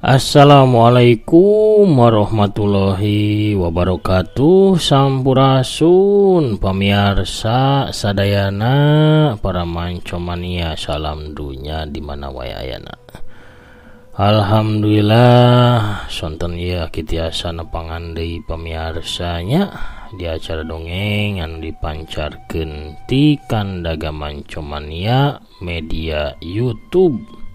Assalamualaikum warahmatullahi wabarakatuh. Sampurasun pamiarsa sadayana para mancomania, salam dunya di mana wae ayana. Alhamdulillah sonten ieu kitiasa nepangan deui pamiarsanya di acara dongeng anu dipancarkeun ti Kandaga Mancomania media YouTube.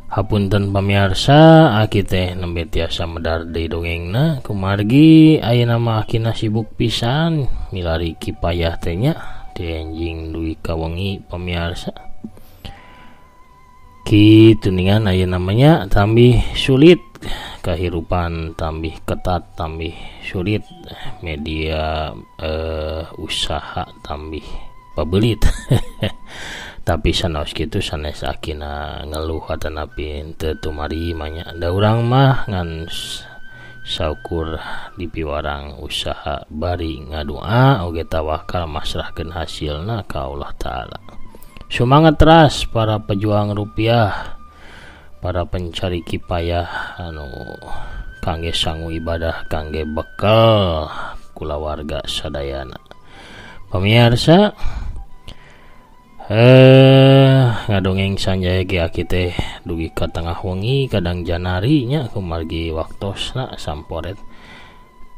Hapunten pamiarsa, aki teh nembe tiasa medar deui dongengna kumargi ayeuna mah akina sibuk pisan milari kipayah teh nya ti enjing dugi ka wengi pamiarsa. Kitu ningan ayeuna mah nya tambih sulit kahirupan, tambih ketat, tambih sulit media usaha tambih pabelit. Tapi sanaos kitu sanes akina ngeluh atanapi teu tumari mah nya. Da urang mah ngan saukur dipiwarang usaha bari ngadua oge tawakal masrahkeun hasilna ka Allah Taala. Sumangat teras para pejuang rupiah, para pencari kipayah anu kangge sangu ibadah, kangge bekal kulawarga sadayana. Pemirsa, ngadongeng sanjaya ge aki teh dugi ka tengah wengi kadang janari nya kumargi waktosna samporet.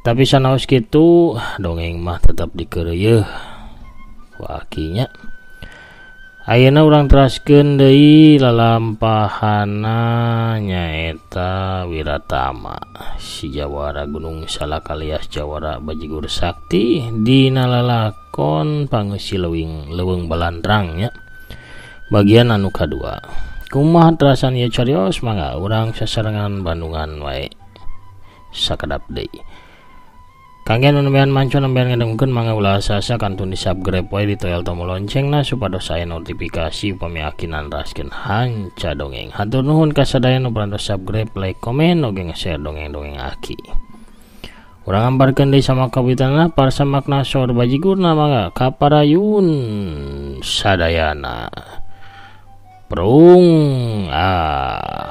Tapi sanaos kitu dongeng mah tetap dikeureuyeeh ku aki nya. Ayeuna urang teraskeun deui lalampahana nyaeta Wiratama si jawara Gunung Salak alias Jawara Bajigur Sakti dina lalakon Pangeusi Leuweung Balandrang nya bagian anu kadua. Kumaha terasan ieu carios mangga urang sasarengan Bandungan wae sakedap deui. Kangge nu nembean manco nembean ngadengkeun mangga ulah asa-asa kantun di-subscribe wae ditoel tombol loncengna supados aya notifikasi upami akinan raskeun hanca dongeng. Hatur nuhun ka sadaya nu parantos subscribe, like, komen oge nge-share dongeng-dongeng aki. Urang ambarkeun deui sama kawitanna parsa makna saur bajigurna mangga kaparayun sadayana. Prung ah.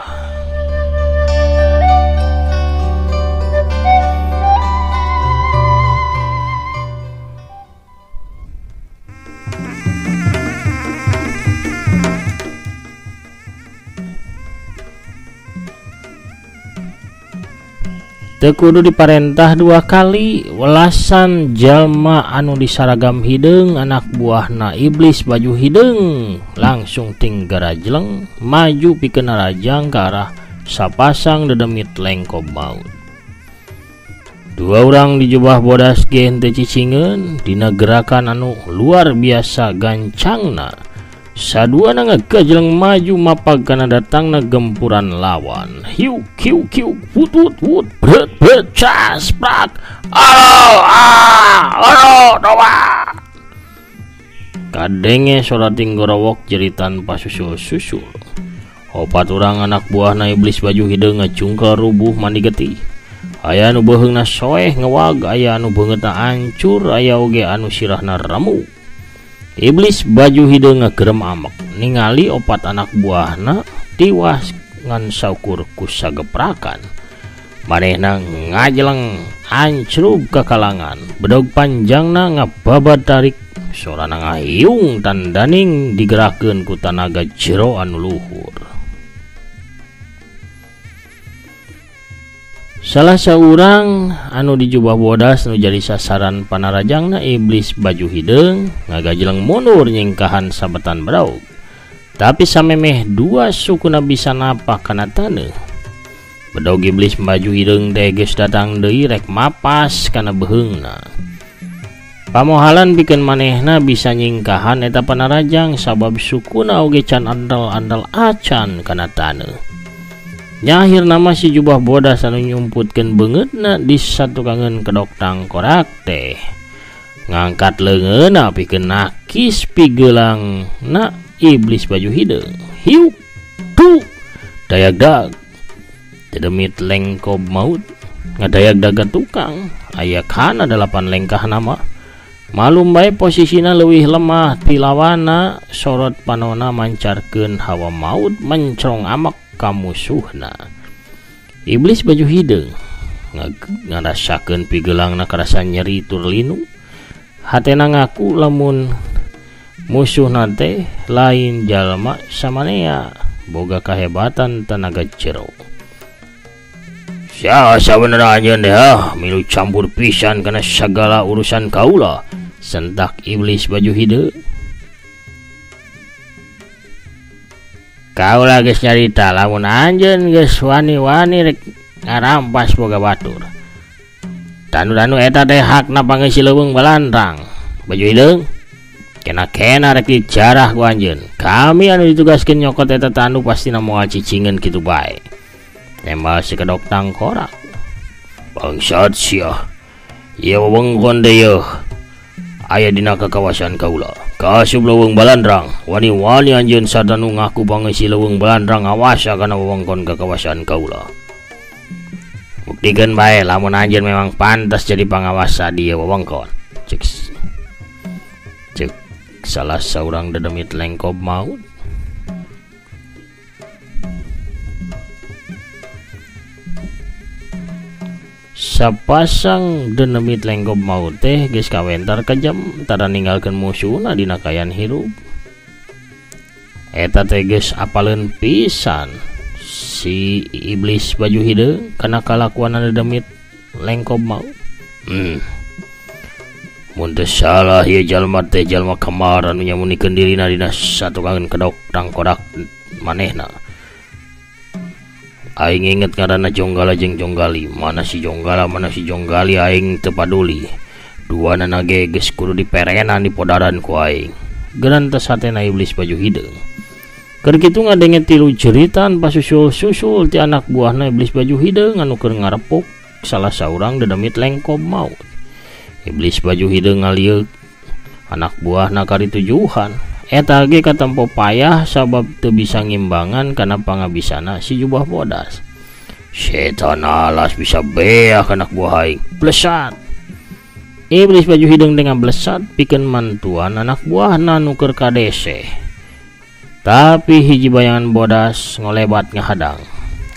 Teu kudu diparentah dua kali, welasan jalma anu disaragam hideung anak buahna iblis baju hideung langsung tinggarajleng maju pikeun narajang ka arah sapasang dedemit lengkob maut. Dua urang dijubah bodas ge henteu cicingeun dina gerakan anu luar biasa gancangna. Saduana ngagajleng maju mapag kana datangna gempuran lawan. Hiu kiu kiu putut put bret bret cas prak. Alo ah alo doa. Kadenge sora tinggorowok jeritan pasusul-susul. Opat urang anak buahna iblis baju hideung ngacungkel rubuh mandi getih. Aya anu beuheungna soeh ngewag, aya anu beungeutna ancur, aya oge anu sirahna remuk. Iblis baju hideung ngagerem amek ningali opat anak buahna tiwas ngan saukur ku sageprakan. Manehna ngajeleng ancrub ka kalangan, bedog panjangna ngababad tarik, sorana ngahiung tandaning digerakkeun ku tanaga jero anu luhur. Salah saurang anu dijubah bodas nu jadi sasaran panarajangna iblis baju hideung ngagajeleng mundur nyingkahan sabetan bedog. Tapi samemeh dua sukuna bisa napak kana taneuh. Bedog iblis baju hideung teh geus datang deui rek mapas kana beuheungna. Pamohalan pikeun manehna bisa nyingkahan eta panarajang sabab sukuna oge can andal-andal acan kana taneuh. Nyahir nama si jubah bodas anu nyumputkeun beungeutna di satukangeun kedok tangkorak teh. Ngangkat leungeunna pikeun nakis pigeulangna iblis baju hideung. Hiu tu dayag-dag. Dedemit lengkob maut ngadayag-daga tukang. Aya kana 8 lengkah nama. Malum bae posisina leuwih lemah ti lawana, sorot panona mancarkeun hawa maut mencrong amek ka musuhna. Iblis baju hideung ngarasakeun pigelangna karasa nyeri tur linu. Hatena ngaku lamun musuhna teh lain jalma samanea boga kahebatan tenaga jero. Sia sabenerna anjeun teh milu campur pisan kana sagala urusan kaula, sentak iblis baju hideung. Kaula geus nyarita lamun anjeun geus wani-wani rek ngarampas boga batur. Tanu-tanu eta teh hakna pangeusi leuweung balandrang. Baju hideung kena-kena rek dijarah ku anjeun. Kami anu ditugaskeun nyokot eta tanu pastina moal cicingeun kitu bae. Tembal si kedok tangkorak. Bangsat sia. Ieu wewengkon deui yeuh. Aya dina kakawasan kaula. Kaasup leuweung balandrang. Wani-wani anjeun sadanu ngaku pangeusi leuweung balandrang ngawasa kana wewengkon kakawasan kaula. Buktikeun bae lamun anjeun memang pantas jadi pangawasa di ieu wewengkon. Cek cek salah saurang dedemit lengkob maut. Sapasang denemit lengkob maut teh geus kawentar kejam tara ninggalkeun musuhna dina kayan hirup. Eta teh geus apaleun pisan si iblis baju hideung kana kalakuan dedemit lengkob maut. Mun teu salah ieu jalma teh jalma kamar anu nyamunikeun dirina dina satukangan kedok tangkorak manehna. Aing inget ngaranna Jonggala jeung Jonggali. Mana si Jonggala, mana si Jonggali aing teu paduli. Duanana ge geus kudu diperenan di podaran ku aing. Gerantes hatena iblis baju hideung. Keur kitu ngadenge tilu jeritan pasusul-susul ti anak buahna iblis baju hideung anu keur ngarepuk salah saurang dedemit lengkob maut. Iblis baju hideung ngalieuk anak buahna kari tujuhan. Eta ge katempo payah sabab teu bisa ngimbangan kana pangabisana si jubah bodas. Setan alas bisa beak anak buah aing. Blesat. Iblis baju hideung dengan blesat pikeun mantuan anak buahna nu keur kadeseh. Tapi hiji bayangan bodas ngolebat ngahadang.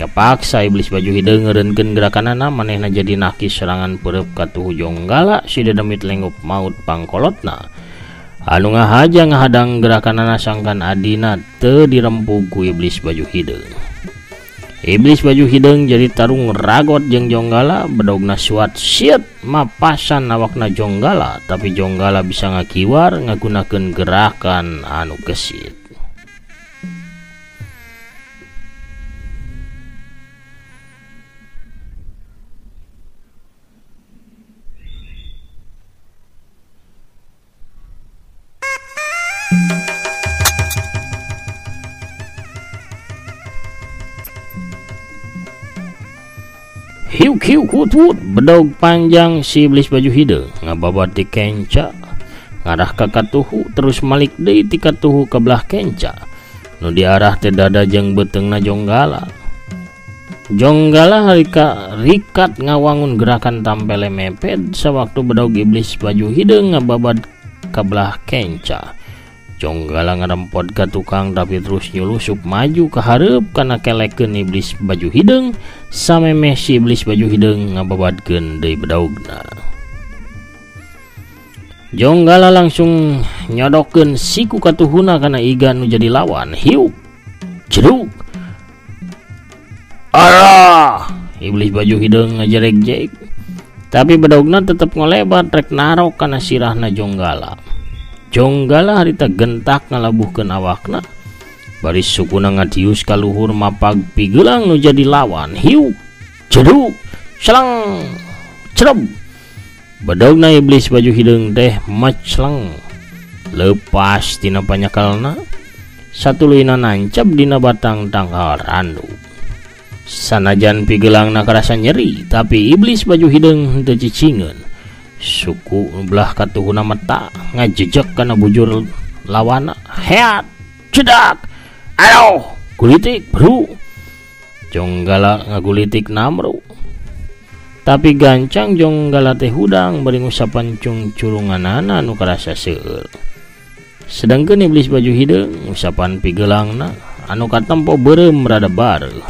Kapaksa iblis baju hideung ngeureunkeun gerakanana manehna jadi nakis serangan peureub ka tuhu Jonggala si dedemit lengop maut pangkolotna. Anu ngahaja ngahadang gerakanana sangkan adina teu dirempug ku iblis baju hideung. Iblis baju hideung jadi tarung ragot jeung Jonggala, bedogna suat siet mapasan awakna Jonggala, tapi Jonggala bisa ngakiwar ngagunakeun gerakan anu gesit. Hiu hiu kut kut, bedog panjang si iblis baju hideung ngababat di kenca ngarah ka katuhu terus malik deui ti katuhu ka belah kenca nu diarah teh dada jeung beuteungna Jonggala. Jonggala harika rikat ngawangun gerakan tampele mepet sawaktu bedog iblis baju hideung ngababat ka belah kenca. Jonggala ngarempot ka tukang tapi terus nyulusup maju ka hareup kana kelekeun iblis baju hideung samemeh si iblis baju hideung ngababadkeun deui bedogna. Jonggala langsung nyodokeun siku katuhuna kana iga nu jadi lawan. Hiuk jeruk. Arah! Iblis baju hideung ngajerek-jerek tapi bedogna tetep ngolebat rek narok kana sirahna Jonggala. Jonggala harita gentak ngalabuhkeun awakna baris sukuna ngadius ka luhur mapag pigelang nu jadi lawan. Hiuk jeduk celeng cereb. Bedogna iblis baju hideung teh macleng lepas tina panyakalna satuluyna nancap dina batang tangkal randu. Sanajan pigelangna karasa nyeri tapi iblis baju hideung henteu cicingeun. Suku belah katuhuna meta ngajejek kana bujur lawana. Heat cedak aduh gulitik bro. Jonggala ngagulitik namru tapi gancang Jonggala teh hudang bari ngusapan cungcurunganana anu karasa seueur. Sedangkeun iblis baju hideung ngusapan pigelangna anu katempo beureum rada bareuh.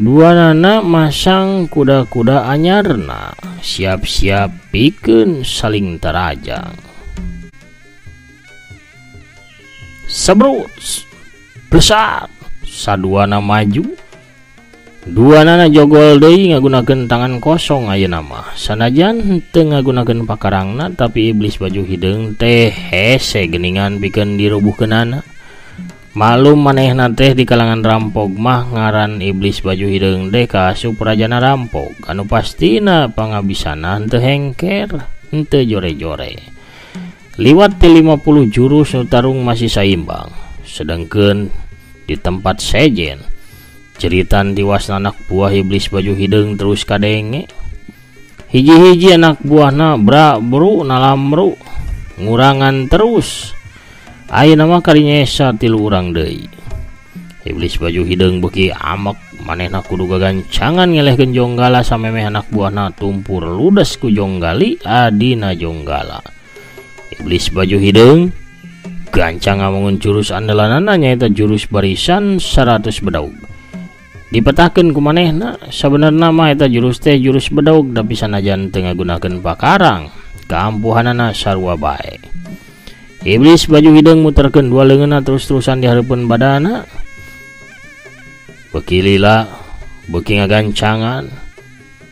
Duanana masang kuda-kuda anyarna, siap-siap pikeun saling tarajang. Sebrut, blesat, saduana maju. Duanana jogol deui ngagunakeun tangan kosong ayeuna mah. Sanajan henteu ngagunakeun pakarangna, tapi iblis baju hideung teh hese geuningan pikeun dirubuhkeunana. Malum manehna teh di kalangan rampog mah ngaran iblis baju hideung teh kaasup rajana rampog anu pastina pangabisana henteu hengker, henteu jore-jore. Liwat ti 50 jurus nu tarung masih saimbang. Sedengkeun di tempat sejen ceritan tiwasna anak buah iblis baju hideung terus kadenge. Hiji-hiji anak buahna bra bru nalamru ngurangan terus. Ayeuna mah karinyesa tilu urang deui. Iblis baju hideung beuki amek, manehna kudu gagancangan ngelehkeun Jonggala samemeh anak buahna tumpur ludes ku Jonggali adina Jonggala. Iblis baju hideung gancang ngawangun jurus andalanana nyaeta jurus barisan 100 bedaug. Dipetahkeun ku manehna, sabenerna mah eta jurus teh jurus bedaug tapi sanajan teu ngagunakeun pakarang, kaampuhanana sarua bae. Iblis baju hideung muterkeun dua leungeunna terus-terusan di hareupeun badana. Beuki lila, beuki ngagancangan.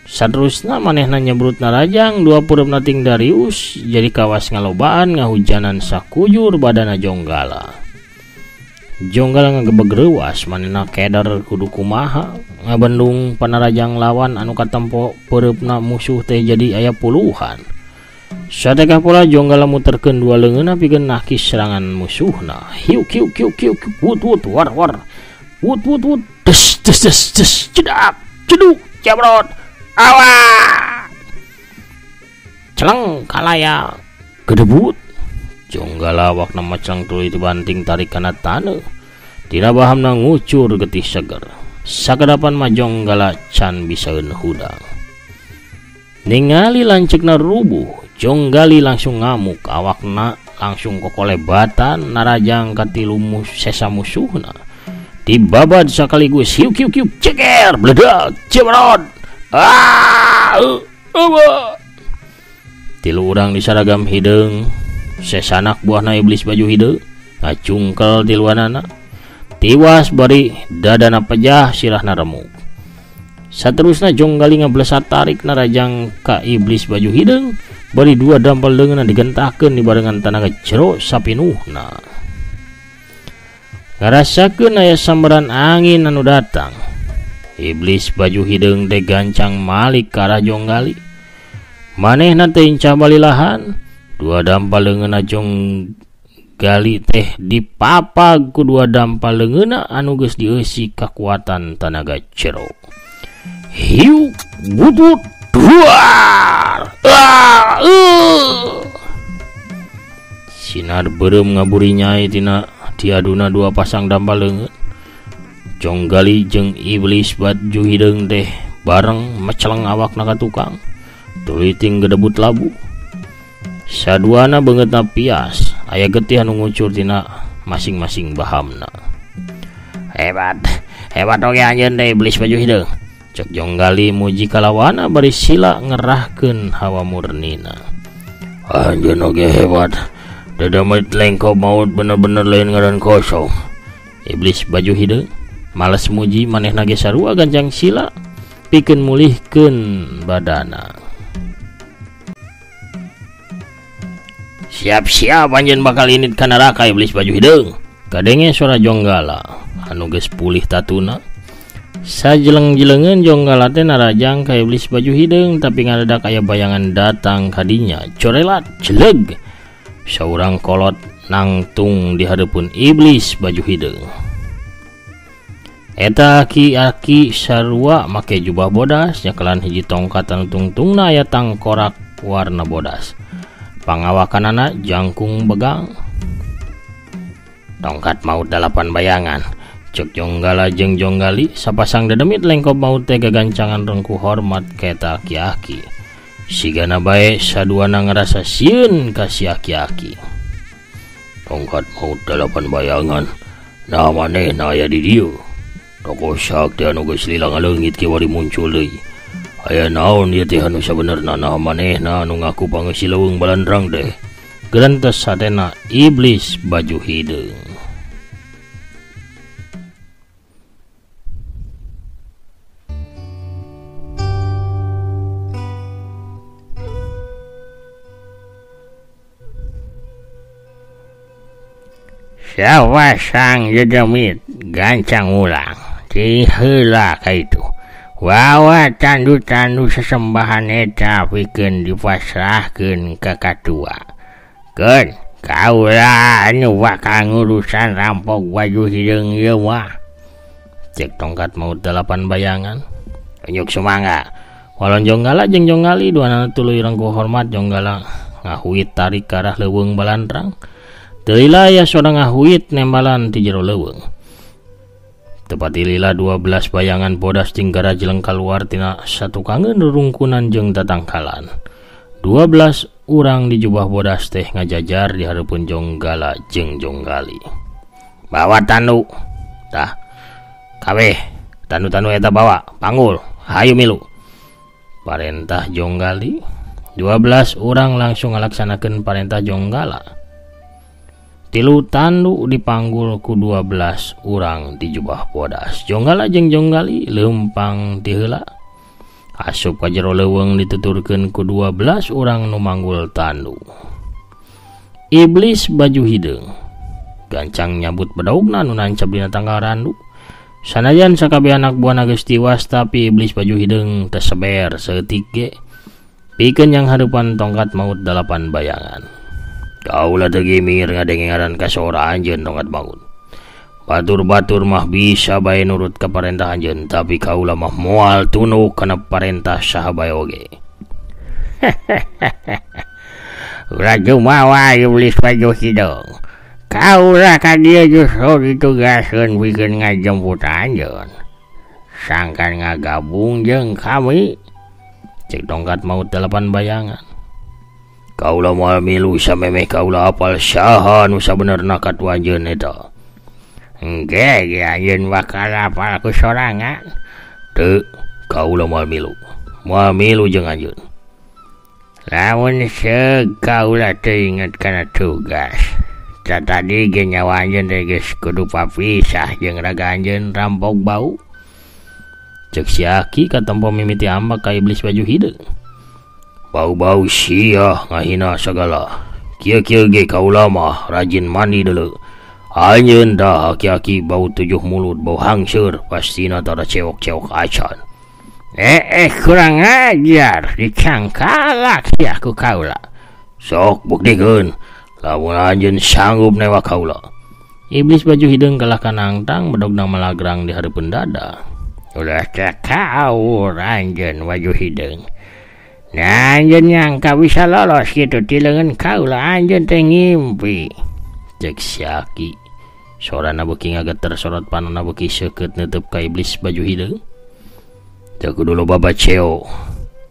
Saterusna manehna nyebrut narajang dua peureupna ting Darius jadi kawas ngalobaan ngahujanan sakujur badana Jonggala. Jonggala ngagebeg reuas manehna keder kudu kumaha ngabendung panarajang lawan anu katempo peureupna musuh teh jadi aya puluhan. Satekah pola Jonggala muterkeun dua leungeunna pikeun nakis serangan musuhna. Hiuk hiuk hiuk hiuk wut wut war war. Wut wut wut des des des des cedak ceduk jabrot awak. Celeng kalaya gedebut. Jonggala awakna maceleng tuluy dibanting tarik kana taneuh. Dina bahamna ngucur getih seger. Sakadapan mah Jonggala can bisaeun hudang. Ningali lanceukna rubuh, Jonggali langsung ngamuk, awakna langsung kokolebatan narajang ka tilu sesa musuhna. Dibabad sakaligus hiuk hiuk hiuk ceker bledag cebrot. Ah, tilu urang di saragam hideung, sesanak buahna iblis baju hideung, ngacungkel tiluanana. Tiwas bari dadana pejah sirahna remuk. Saterusna Jonggali ngablesat tarik narajang ka iblis baju hideung, bari dua dampal leungeunna digentahkeun dibarengan tanaga jero sapinuhna. Ngarasakeun aya sambaran angin anu datang. Iblis baju hideung teh gancang malik ka arah Jonggali. Manehna teh incah balilahan, dua dampal leungeunna Jonggali teh dipapag ku dua dampal leungeunna anu geus dieusi kakuatan tanaga jero. Hiu butut duar. Ah, Sinar beureum ngaburinyai tina diaduna dua pasang dampal leungeun. Jonggali jeung iblis baju hideung teh bareng meceleng awakna ka tukang. Tuluy ting gedebut labu. Saduana beungeutna pias, aya getih anu ngucur tina masing-masing bahamna. Hebat, hebat oge anjeun teh iblis baju hideung. Cek Jonggali muji kalawana bari sila ngerahkeun hawa murnina. Anjeun oge hebat. Dedemit lengkop maut bener-bener lain ngaran kosong. Iblis baju hideung males muji manehna ge sarua gancang sila pikeun mulihkeun badana. Siap-siap anjeun bakal init ka neraka iblis baju hideung. Kadenge suara Jonggala anu geus pulih tatuna. Sajeleng-jelengeun Jonggala teh narajang ka iblis baju hideung tapi ngadadak aya bayangan datang ka dinya. Corelat jeleg. Saurang kolot nangtung di hareupeun iblis baju hideung. Eta aki-aki sarua make jubah bodas nyekelan hiji tongkat anu tungtungna aya tangkorak warna bodas. Pangawakanana jangkung begang. Tongkat maut 8 bayangan. Cek Jonggala jeung Jonggali sapasang dedemit lengkop maut teh gagancangan rengku hormat ka eta aki-aki. Sigana bae saduana ngarasa sieun ka si aki-aki. Tongkat maut 8 bayangan. Nah manehna aya di dieu. Tokoh sakti anu geus lila ngaleungit kiwari muncul deui. Aya naon ieu teh anu sabenerna naha manehna anu ngaku pangeusi leuweung balandrang teh. Gerentes hatena iblis baju hideung. Sawa sang jedemit gancang ulang ti heula ka itu. Wawa tandu-tandu sesembahan eta pikeun dipasrahkeun ka katua. Keun kaula anu bakal ngurusan rampok baju hideung ieu mah. Cek tongkat maut 8 bayangan. Unyuk sumangga. Walon Jonggala jeung Jonggali duanana tuluy rengkuh hormat. Jonggala ngahuit tarik ka arah leuweung balandrang. Teu lila aya sora ngahuit nembalan ti jero leuweung. Tepat lila 12 bayangan bodas jeung garajeleng kaluar tina satukangeun rurungkunan jeung tatangkalan. 12 urang di jubah bodas teh ngajajar di hareupeun Jonggala jeung Jonggali. Bawa tandu. Tah. Kabeh tandu-tandu eta bawa, panggul, hayu milu. Parentah Jonggali. 12 urang langsung ngalaksanakeun parentah Jonggala. Tilu tandu dipanggul ku 12 urang di jubah bodas. Jonggala jeung Jonggali leumpang ti heula. Asup ka jero leuweung dituturkeun ku 12 urang nu manggul tandu. Iblis baju hideung gancang nyabut bedaugna nu nancap dina tanggal randu. Sanajan sakabeh anak buahna geus tiwas, tapi iblis baju hideung teu seber saeutik ge. Pikeun yang hareupan tongkat maut 8 bayangan. Kaula teu gimir ngadenge ngaran kasora anjeun tongkat maut. Batur-batur mah bisa bae nurut ka parentah anjeun, tapi kaula mah moal tunduk kana parentah saha bae oge. Ulah jumawa iblis baju hideung. Kaula ka dieu justru ditugaskeun pikeun ngajemput anjeun. Sangkan ngagabung jeung kami. Cek tongkat maut 8 bayangan. Kaula moal milu samemeh kaula apal saha nu sabenerna katu anjeun eta. Engke ge anjeun bakal apal ku sorangan. Teu, kaula moal milu. Moal milu jeung anjeun. Lamun seug kaula teu inget kana tugas. Tadi ge nyawa anjeun teh geus kudu papisah jeung raga anjeun rampok bau. Cek si Aki katempo mimiti ambak ka iblis baju hideung. Bau-bau sia ngahina sagala. Kieu-kieu ge kaula mah rajin mandi deuleu. Anjeun dah aki-aki bau 7 mulut bau hangseur pastina tara cewok-cewok acan. Kurang ajar dicangkalak sia ku kaula. Sok buktikeun lamun anjeun sanggup newak kaula. Iblis baju hideung kalah kanangtang bedogna malagrang di hareupeun dada. Ulah cakaur anjeun baju hideung. Nah anjeun nyangka bisa lolos kitu ti leungeun kaula anjeun teh ngimpi. Cek si Aki. Sorana beuki ngageter sorot panonna beuki seukeut neuteub ka iblis baju hideung. Teu kudu loba baceo.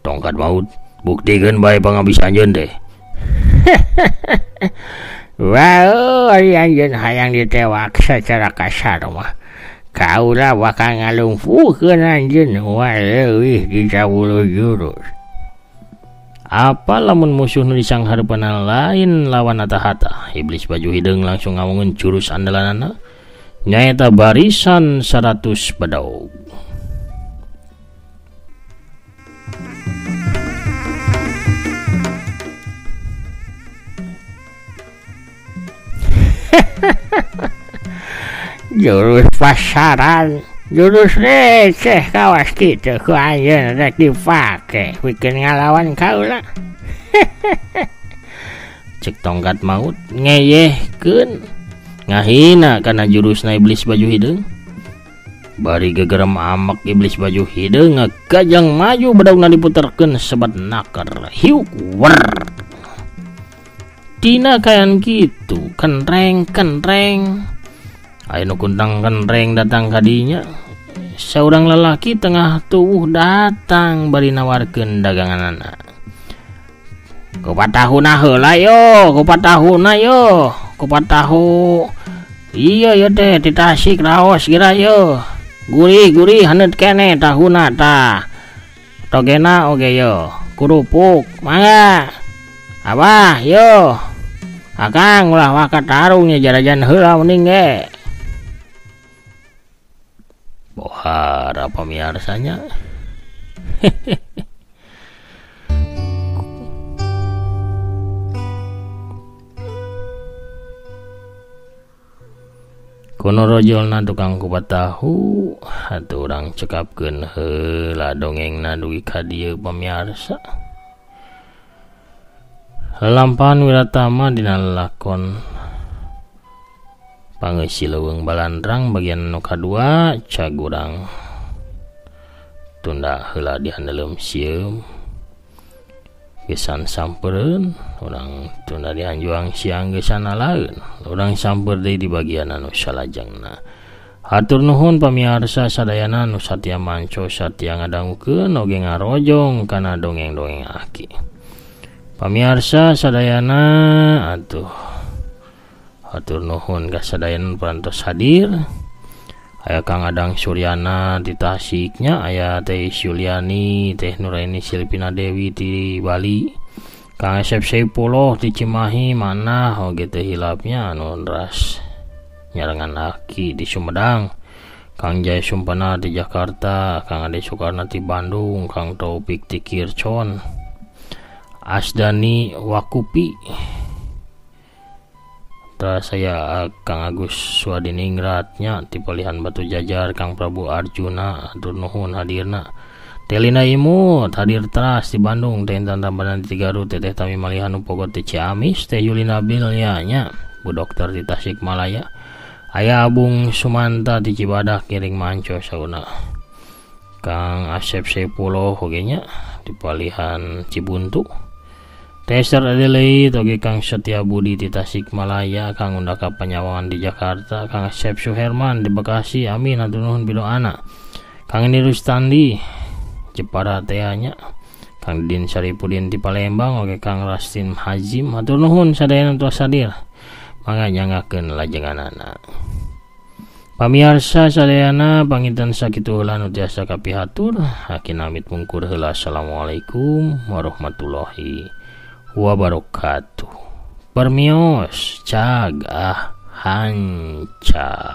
Tongkat maut buktikeun bae pangabis anjeun teh. Wow, ari anjeun hayang ditewak secara kasar mah. Kaula bakal ngalumpuhkeun anjeun leuwih di 10 jurus. Apa lamun musuh nu disanghareupeunna lain lawan Atahata. Iblis baju hideung langsung ngawangun jurus andalanana nyaeta barisan 100 bedog. Jurus pasaran, jurus receh kawas kitu ku anjeun rek dipake pikeun ngalawan kaula. Cek tongkat maut ngeyehkeun ngahina kana jurusna iblis baju hideung. Bari gegerem amak iblis baju hideung ngagajang maju bedogna diputerkeun sebat naker hiuk wer. Tina kayan kitu kenreng-kenreng. Aya nu kuntang kenreng datang kadinya. Saurang lelaki tengah tuwuh datang bari nawarkeun daganganana. Kupat tahuna heula yo, kupat tahuna yo, kupat tahu. Iya yo teh di Tasik raos gira yo. Gurih-gurih haneut keneh tahuna tah. Togena oge yo, kerupuk mangga. Abah yo. Akang ulah waka tarung nya jarajan heula mending ge. Bohara pamiarsanya. Kono rojolna tukang kupat tahu atuh urang cekapkeun heula dongengna dugi ka dieu pamiarsa. Lalampahan Wiratama dina lalakon Pangeusi Leuweung Balandrang bagian nu kadua cag urang tunda heula di handeleum sieum gesan sampereun urang tunda di hanjuang siang gesan lain urang samper deui di bagian anu salajengna. Hatur nuhun pamiarsa sadayana nu satia manco satia ngadangukeun oge ngarojong kana dongeng-dongeng aki. Pamiarsa sadayana atuh hatur nuhun ka sadayana parantos hadir. Aya Kang Adang Suryana di Tasiknya, aya Teh Yuliani, Teh Nuraini Silpina Dewi di Bali, Kang Asep Saipullah di Cimahi mana oge teh hilapnya anu ras nyarengan aki di Sumedang, Kang Jaya Sumpena di Jakarta, Kang Ade Soekarno di Bandung, Kang Taufik di Kircon, Asdani Wakupi. Terus saya Kang Agus Suadiningratnya di Palihan Batu Jajar, Kang Prabu Arjuna atur nuhun hadirna. Telina Imut hadir teras di Bandung, Teh Intan Tambanan di Garut, Teteh Tami Malihan Pogot di Ciamis, Teh Yulina Bilya nya, Bu Dokter di Tasikmalaya, Aya Abung Sumanta di Cibadak ngiring manco sauna. Kang Asep Saipullah oge nya di Palihan Cibuntu. Teser Adelaide oge Kang Setia Budi di Tasikmalaya, Kang Undaka Panyawangan di Jakarta, Kang Asep Suherman di Bekasi, amin hatur nuhun bidoana. Kang Eni Rustandi Jepara teh nya, Kang Din Saripudin di Palembang oge Kang Rastin Hazim hatur nuhun sadayana tos hadir. Mangga nyangakeun lajenganana. Pamiarsa sadayana panginten sakitu heula nu tiasa kapihatur, hakinamit mungkur heula. Assalamualaikum warahmatullahi wabarakatuh. Permios cag ah hanca.